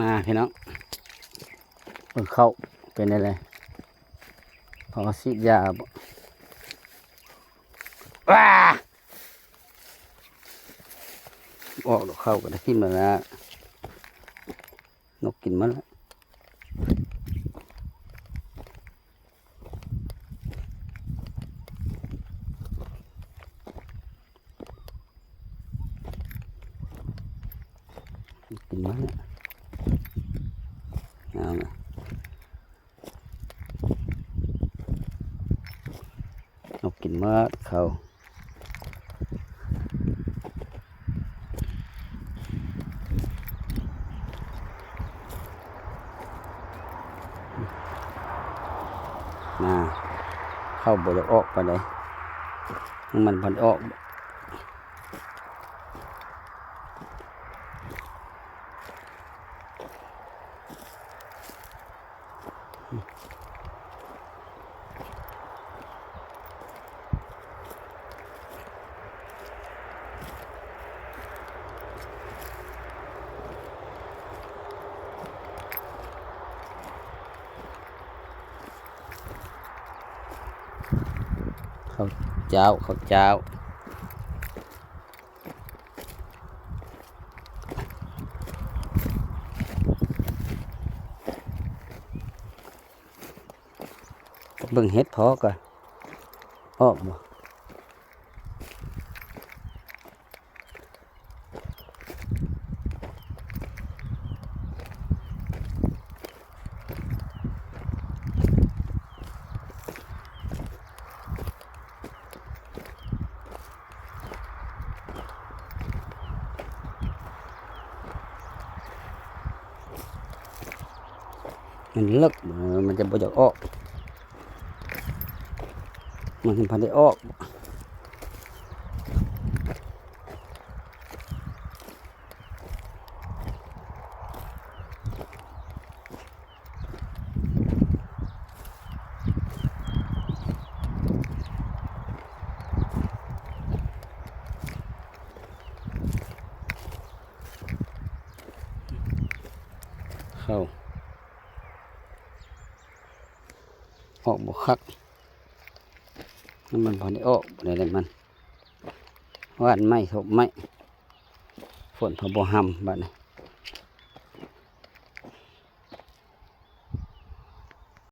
ນາພີ່ນ້ອງ ເບິ່ງເຂົ້າເປັນແນວໃດ ພໍສີດຢາບໍ່? ວ້າ! ອອກດອກ ເຂົ້າກໍໄດ້ກິນໝົດແລ້ວ ນົກກິນໝົດແລ້ວ. ກິນມາແລ້ວ ເອົາລະ ນົກກິນໝົດເຂົ້າ ນາ ເຂົ້າບໍ່ຢາກອອກປານໃດ ມັນບໍ່ອອກ. ເຂົ້າຈ້າວ ເຂົ້າຈ້າວ ເບິ່ງເຫັດພໍກະອອກບໍ່? ມັນເລິກ ມັນຈະບໍ່ຢາກອອກ ມັນພັນໄດ້ອອກ. ເຂົ້າ ອອກບໍ່ຄັກ ມັນບໍ່ໄດ້ອອກ ແນວໃດມັນ ຫວ່ານໃໝ່ ທົບໃໝ່ ຝົນເຂົາບໍ່ຮຳບາດນີ້.